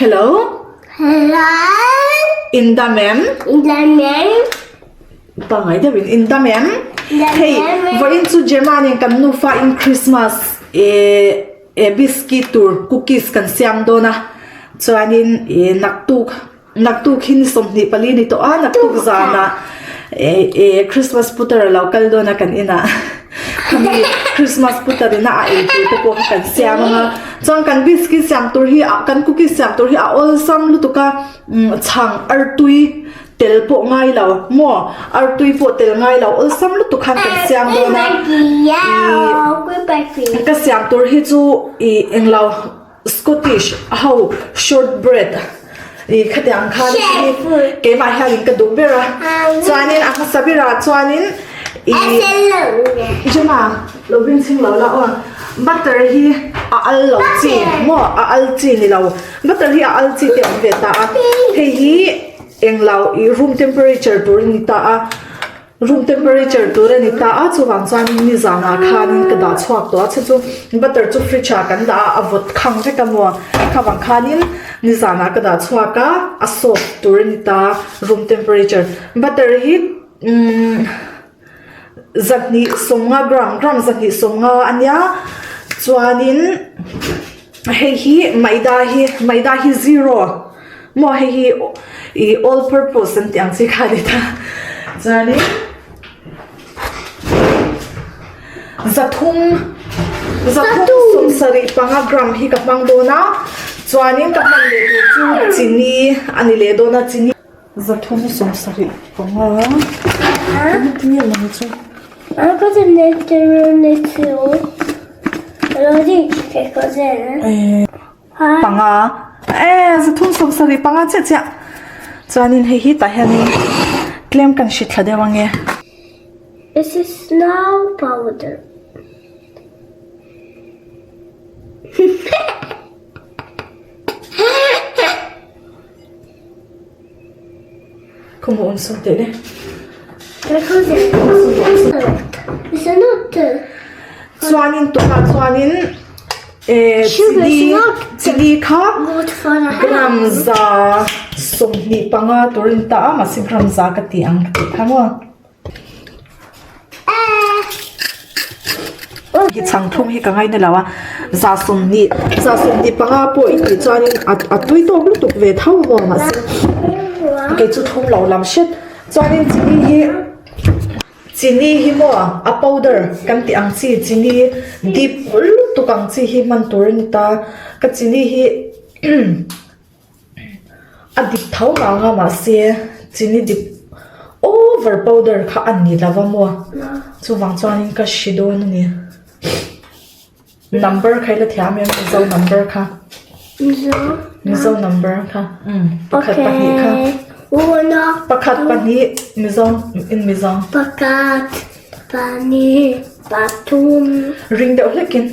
Hello. Hello. In dam em? In dam em? Pangai deuhin in dam em? Hei, vawiin chu Gemma nen kan nufa in Christmas eh eh biscuit tur cookies kan siam dawn a. Chuanin eh naktuk Naktuk hi ni 24 ni tawh a, naktuk zanah eh Christmas putar a lo kal dawn a kan inah. Khami Christmas putar ina a ei tur te pawh kha kan siam ang a. Chuan kan biscuit siam tur hi kan cookies siam tur hi a awlsam lutuk a, chhang artui tel pawh ngai lo maw, artui pawh tel ngai lo awlsam lutuk khan kan siam dawn a. Ih ka siam tur hi chu ih englo. Scottish ho short bread ih khatiang khan hi keimah hianin ka duh ber a chuanin a hmasa berah chuanin ih Gemma lo bing chhing lo la aw butter hi a al lo chi maw a al chi ni lo butter hi a al chi te a awm ve ta a hei hi englo ih room temperature tur a ni ta a. Room temperature tur a ni ta a, chuvang chuanin nizanah khanin ka dah chhuak tawh a, chu chu butter chu fridge ah kan dah a, a vawt khang vek a maw, khavang khanin nizanah ka dah chhuak a, a soft tur a ni ta room temperature butter hi umm zahnih sawmnga gram gram zahnih sawmnga a nia chuanin hei hi maida hi maida hi zero. Maw hei hi ih all purpose an tih ang chi kha a ni ta chuanin zathum zathum sawmsarih panga gram hi ka hmang dawn a chuanin ka hman leh tur chu chini a ni leh dawn a chini zathum sawmsarih panga engtin nge maw ni chu. Panga eh zathum 70 panga chiah chiah chuanin hei hi tah hianin tlem kan hri thla deuh ange. This is snow powder. Khawmuh awm sawm teh le. Chuanin tunah chuanin eh chili chili kha gram za 25 turin ta a mahse gram za ka ti ang ka tih kha maw. Hi chhang thum hi ka ngaina lo a za 20 za 25 pawh i tih chuanin a a tui tawk lutuk ve tho maw mahse kei chu thum lo lam hret chuanin chini hi chini hi maw a powder kan tih ang chi chini dip lutuk ang chi hi hman tur a ni ta ka chini hi. A dip tho vang a mahse chini dip over powder kha a ni lo va maw chuvang chuanin ka hri dawn a ni number kha i la thiam em mizo number kha mizo number kha umm pakhat pahnih kha pakhat pahnih mizo in mizo pakhat pahnih pathum ring deuh hlekin.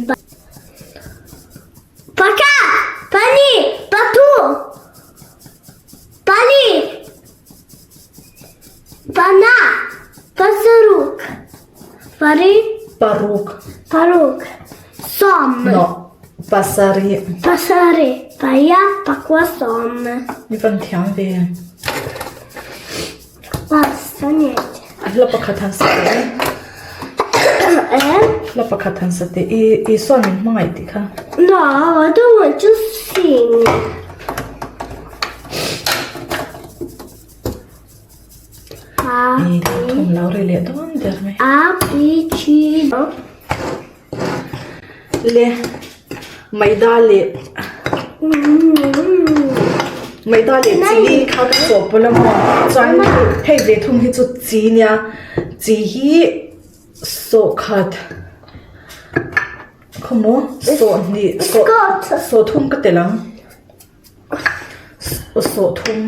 Paka! Pani! Patu! Pali! Pana! Pasaruk! Pari? Paruk. Paruk. Som. No. Pasari. Pasari. Paya pakwa som. Ni van thiam ve. Basta niente. La pakhat han sa teh. Eh? La pakhat han sa teh. I i suan min hmangaih tih kha. No, I don't want to sing. A I thum lo ri leh dawn der mai. A B G Le maida leh maida leh chili kha ka chawh pawlh a maw chuan hei ve thung hi chu chi nia chi hi sawhkhat khawmaw sawhhnih sawh sawhthum ka telh ang sawhthum.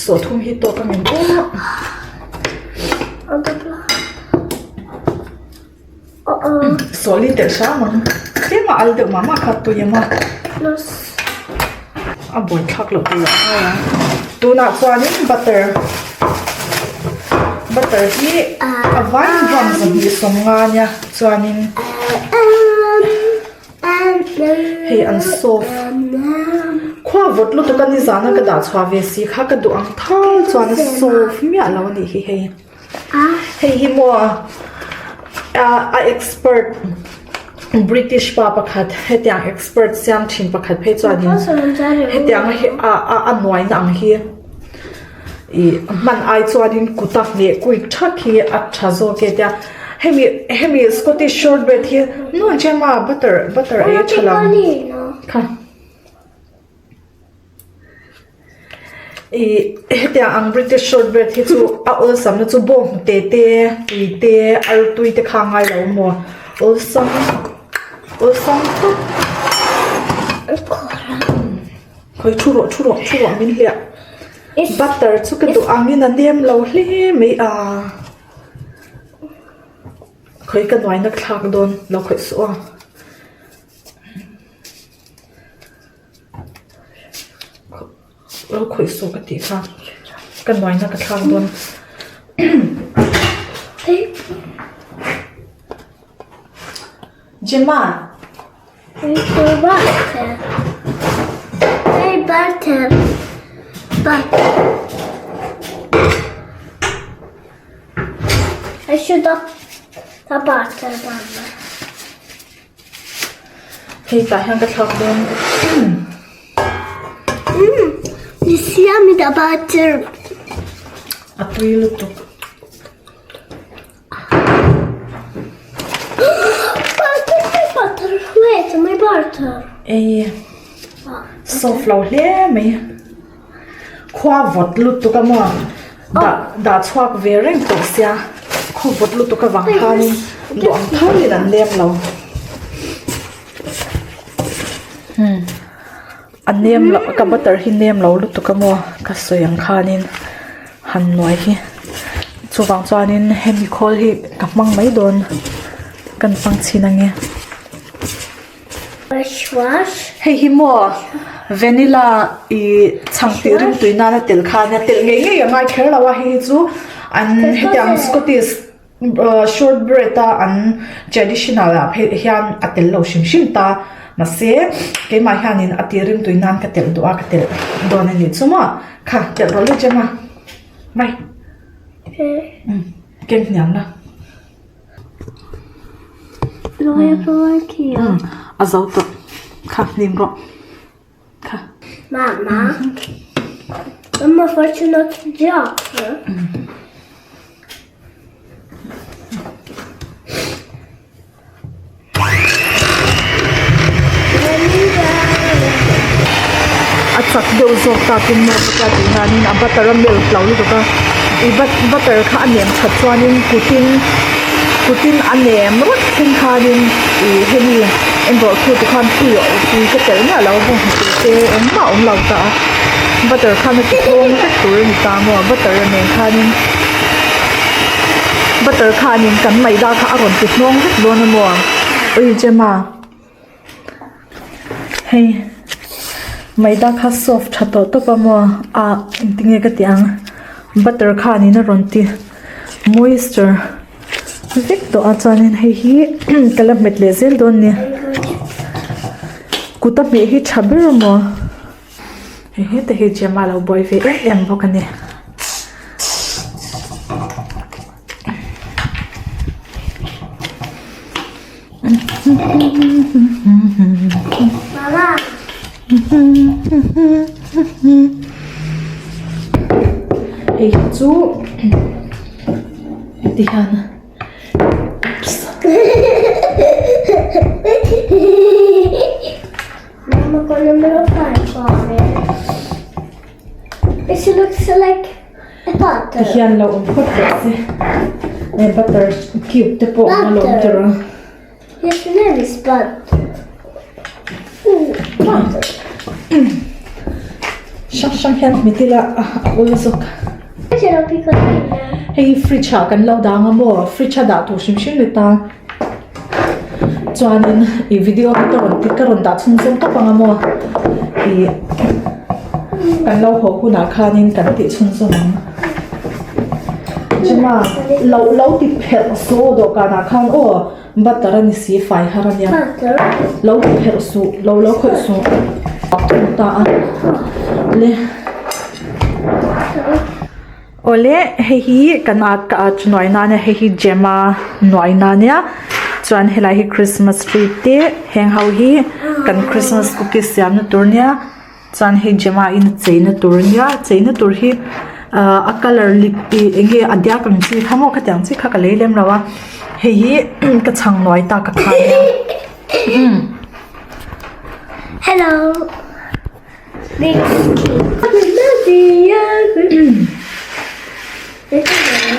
Sawhthum hi tawk a min aw. Sawhli telh hram ang. Tlem a al deuh mah mah kha tui ang a. A buai thlak loh tur ah ngai ang. Tunah chuanin butter butter hi a vain gram 250 nia chuanin. Hei an soft khua vawt lutuk a nizan a ka dah chhuah ve si kha ka duh ang thal chuan a soft miah lo a nih hi hei. Hei hi maw a expert British pa pakhat hetiang expert siam thin pakhat phei chuanin hetiang a a nuaina ang hi ih hman ai chuanin kut a hneh kuit thak hi a tha zawk e tia hemi hemi Scottish shortbread hi nual chem a butter butter ei a tha lo kha. Ih hetiang ang British shortbread hi chu a awlsam na chu bawng te te tui te artui te kha a ngai lo maw awlsam awlsam tawp khawi thu rawh thu rawh thu rawh min hliah butter chu ka duh angin a nem lo hle mai a khawi ka nuai nak thlak dawn lo khawih suh aw. Lo khawih suh ka tih kha ka nuaina ka thlak dawn. Gemma. Hei tah hian ka thlak dawn. A tui lutuk. Ei soft lo hle mai. Khua vawt lutuk a maw dah dah chhuak ve reng tawh sia khaw vawt lutuk avang khanin duh ang tharin an lem lo umm a nem loh ka butter hi nem lo lutuk a maw ka sawi ang khanin han nuai hi chuvang chuanin hemi khawl hi ka hmang mai dawn kan hmang chhin ange. Hei hi maw vanilla ih chhang tih ring tui nana tel kha ania telh ngei ngei a ngai kher lo a hei hi chu an hetiang scottish shortbread a an traditional ah phei hian a tel lo hrim hrim ta mahse keimah hianin a tih ring tui nan ka telh duh a ka telh dawn a nih chu maw kha telh rawh le Gemma mai keng hniam la. A zo tawh kha hnim rawh kha. Mama Mama fortunate job. A chak deuh zawk takin maw ka tia tih hianin a butter a melt lo lutuk a ih butter kha a nem that chuanin kutin kutin a nem rawt thleng khanin ih hemi engpawh thu te khan tui tui ka telh miah lo bawng hmu tur te engmah a awm lo ta a butter khan a ti tlawm vek tur a ni ta maw butter a nen khanin butter khanin kan maida kha a rawn ti hnawng vek dawn a maw ui Gemma. Hei maida kha soft tha tawh tawp a maw ah engtinge ka tih ang butter khanin a rawn ti moisture vek tawh a chuanin hei hi ka la hmet leh zel dawn a ni kut a hmeh hi tha ber a maw hei heta hi Gemma lo buai ve em em bawk a ni. Hei hi chu ti hian oops Ti hian lo awm phawt tawh se eh butter cube te pawh a awm alawm tawh a. Hrang hrang hian hmet ila a awl zawk. Hei hi fridge ah kan lo dang a maw fridge a dah tur hrim hrim ni ta chuanin ih video hi ka rawn ti ka rawn dah chhung zawng tawp ang a maw ih kan lo haw hunah khanin kan tih chhung zawng ang Gemma lo lo ti phelh saw dawhkanah khan aw. Butter a ni si fai har a nia. Lo pherh suh lo lo khawih suh thung ta a le. Awle hei hi kan a ka a nuai na ania hei hi Gemma nuai na ania chuan helai hi Christmas tree te heng ho hi kan Christmas cookies siam na tur ania. Chuan hei Gemma in a chei na tur ania chei na tur hi ahh a colour lip ih eng nge a diak ang chi kha maw khatiang chi kha ka lei lem lo a hei hi ka chhang nuai tak a kha ania umm. Hello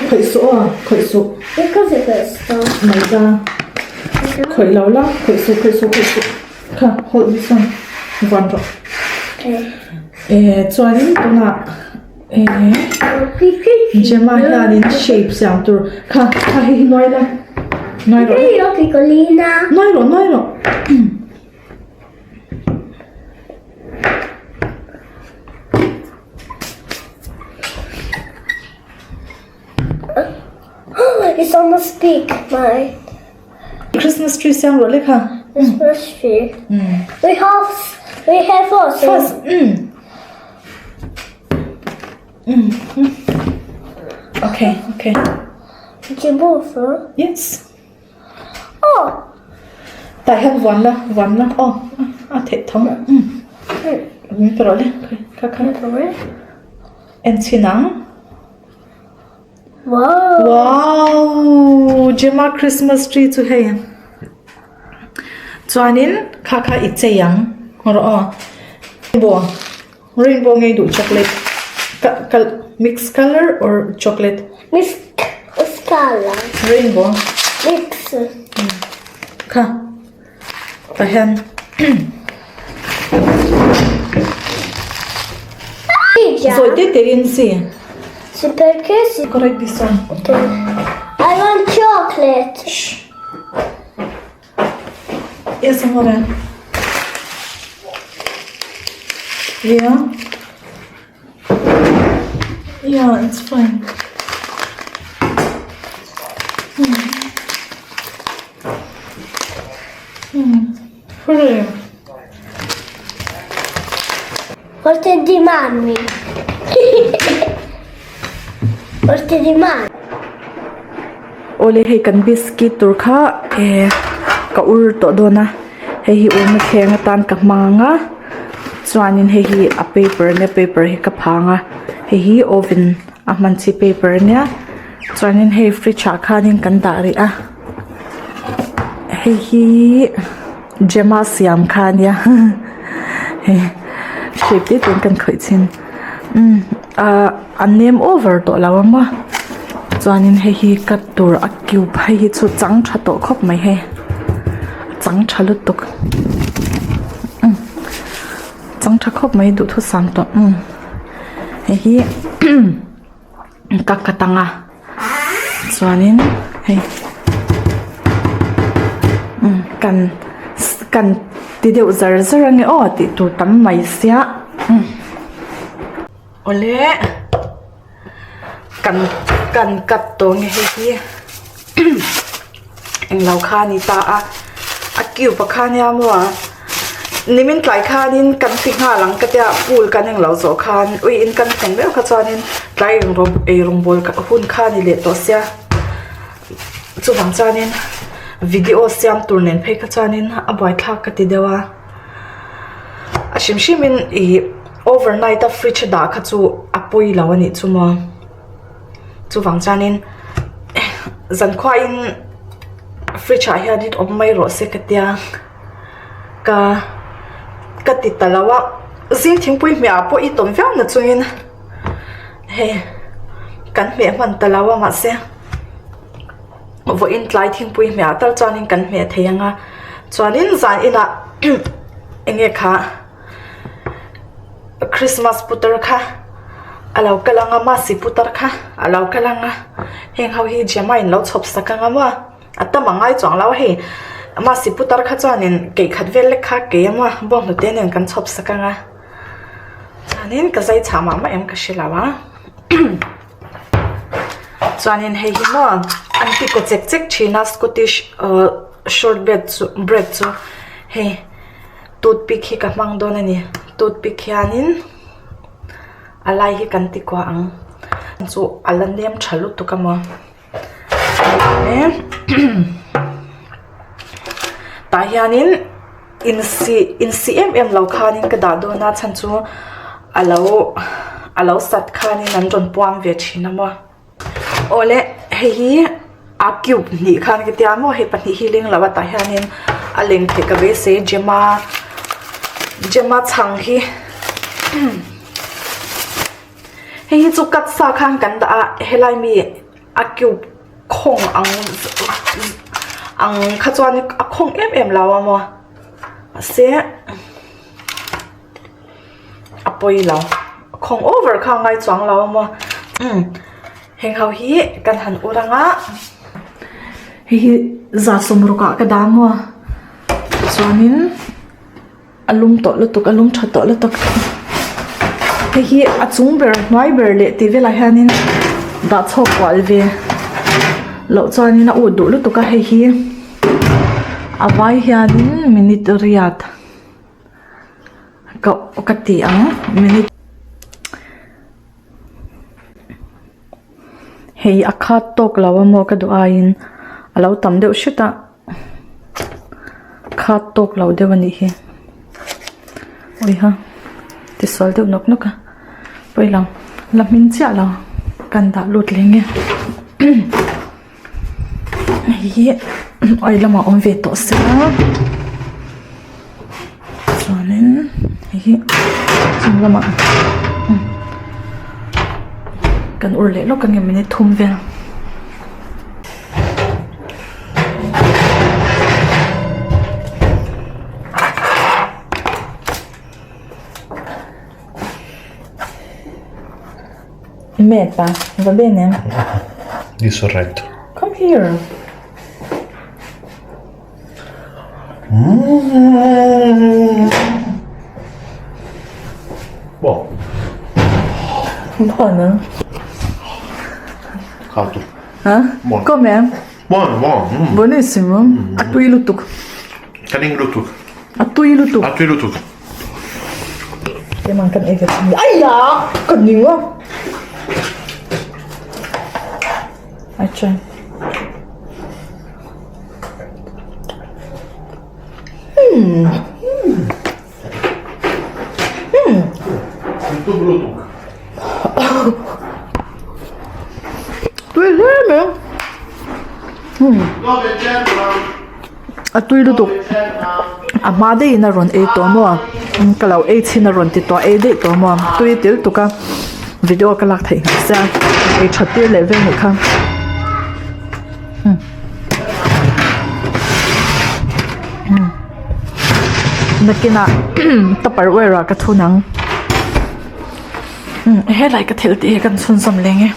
Khawih suh aw khawih suh mai ta khawih lo la khawih suh khawih suh khawih suh. Kha hold this one vawn rawh eh chuanin tunah eh Gemma hianin shape siam tur kha kha hei hi nuai la nuai rawh nuai rawh nuai rawh. It's almost big my. Christmas tree siam rawh le kha. Christmas tree. We have we have also. First, mm. Mm. Okay, okay. Did you move? Huh? Yes. Oh. Tah hian vuan la, vuan la. Oh, a theih tho. Mm. Min pe rawh le. Kha kha. En chhin ang. Wow! Wow! Gemma Christmas tree chu hei. Chuanin kha kha i chei ang. Rawh aw. Rainbow. Rainbow ngei duh chocolate. Ka ka mix color or chocolate? Mix color. Rainbow. Mix. Kha. Tah hian zawi te te in si. Correct this one. I want chocolate. Yes, amore. Yeah. Yeah, it's fine. Hmm. Hmm. Hooray. Forse di mami. Forse di mami. Awle hei kan biscuit tur kha eh ka ur tawh dawn a hei hi urna thleng atan ka hmang a chuanin hei hi a paper ania paper hi ka phang a hei hi oven a hman chi paper ania chuanin hei fridge ah khanin kan dah rih a hei hi Gemma siam kha ania hei shape te ten kan khawih chhin umm ah a nem over tawh lo ang maw chuanin hei hi cut tur a cube hei hi chu chang tha tawh khawp mai hei a chang tha lutuk umm chang tha khawp mai duhthusam tawh umm hei hi. Ka cut ang a chuanin hei umm kan kan ti deuh zar zar ange aw tih tur tam mai sia umm awle kan kan cut tawh nge hei hi englo kha a ni ta a a cube a kha nia maw a nimin tlai khanin kan ti nghal ang ka tia pool kan englo zawh khan ui in kan thleng meuh kha chuanin tlai ei rawng bawl hun kha a ni leh tawh sia chuvang chuanin video siam tur nen phei kha chuanin a buaithlak ka ti deuh a a hrim hrimin ih overnight a fridge a dah kha chu a pawi lo a nih chu maw. Chuvang chuanin zankhuain fridge ah hianin awm mai rawh se ka tia ka ka ti ta lo a zing thingpui hmeh ah pawh i tawm viau na chungin hei kan hmeh hman ta lo a mahse vawiin tlai thingpui hmeh ah tal chuanin kan hmeh thei ang a chuanin zan inah eng nge kha. Christmas putar kha a lo kal ang a masi putar kha a lo kal ang a heng ho hi Gemma in lo chhawp sak ang a maw a tam a ngai chuang lo a hei masi putar kha chuanin keih khat vel lek kha kei a maw bawnghnute nen kan chhawp sak ang a chuanin ka zai chah mah mah em ka hre lo a. Chuanin hei hi maw an ti kaw chek chek thin a Scottish ahh shortbread chu bread chu hei toothpick hi ka hmang dawn a ni toothpick hianin a lai hi kan ti kuah ang chu a la nem tha lutuk a maw tah hianin insi insi em em lo khanin ka dah dawn a chhan chu alo alo sat khanin an rawn puang ve thin a maw awle hei hi a cube hnih khan ka tia maw hei pahnih hi leng lo a tah hianin a leng theih ka beisei gem a gem a chhang hi. Hei hi chu cut sa khan kan dah a helai mi a cube khawng ang ang kha chuan a khawng em em lo a maw mahse a pawi lo a khawng over kha a ngai chuang lo a maw umm heng ho hi kan han ur ang a hei hi za sawmruk ah ka dah maw chuanin. A lum tawh lutuk a lum tha tawh lutuk hei hi a chung ber hnuai ber leh tih velah hianin dah chhuak kual ve loh chuanin a ut duh lutuk a hei hi a vai hianin minute riat ka ka ti ang minute hei a khat tawk lo a maw ka duh aiin a lo tam deuh hret a. Khat tawk lo deuh a nih hi awiha tisual deuh nawk nawk a pawi lo la hmin chiah lo kan dah lut leh nge hei hi oil lamah awm ve tawh se la chuanin hei hi chung lamah kan ur leh lawk ang em minute thum vel. Meta, va bene? Di Sorrento. Come here. Mm. Buono. Buono? Caldo. Eh? Buono. Com'è? Buono, buono. Mm. Buonissimo? Mm. A tui lutuk. Kaning lutuk. A tui lutuk. A tui lutuk. Keimah kan ei ve thung. Aiya! Ka ning a. I try. Hmm. Hmm. Lutuk lutuk. Tui hle mai a. Hmm. A tui lutuk. A hma deuhin a rawn ei tawh maw? Ka lo ei chhin a rawn ti tawh a, ei daih tawh maw? Tui tel tuk a, video ka lak theih nghal sia, ei that tir leh vel nih kha. Hmm. Hmm. Nakinah tupperware ah ka thun ang. Hmm, helai ka thil tih hi kan chhunzawm leng e.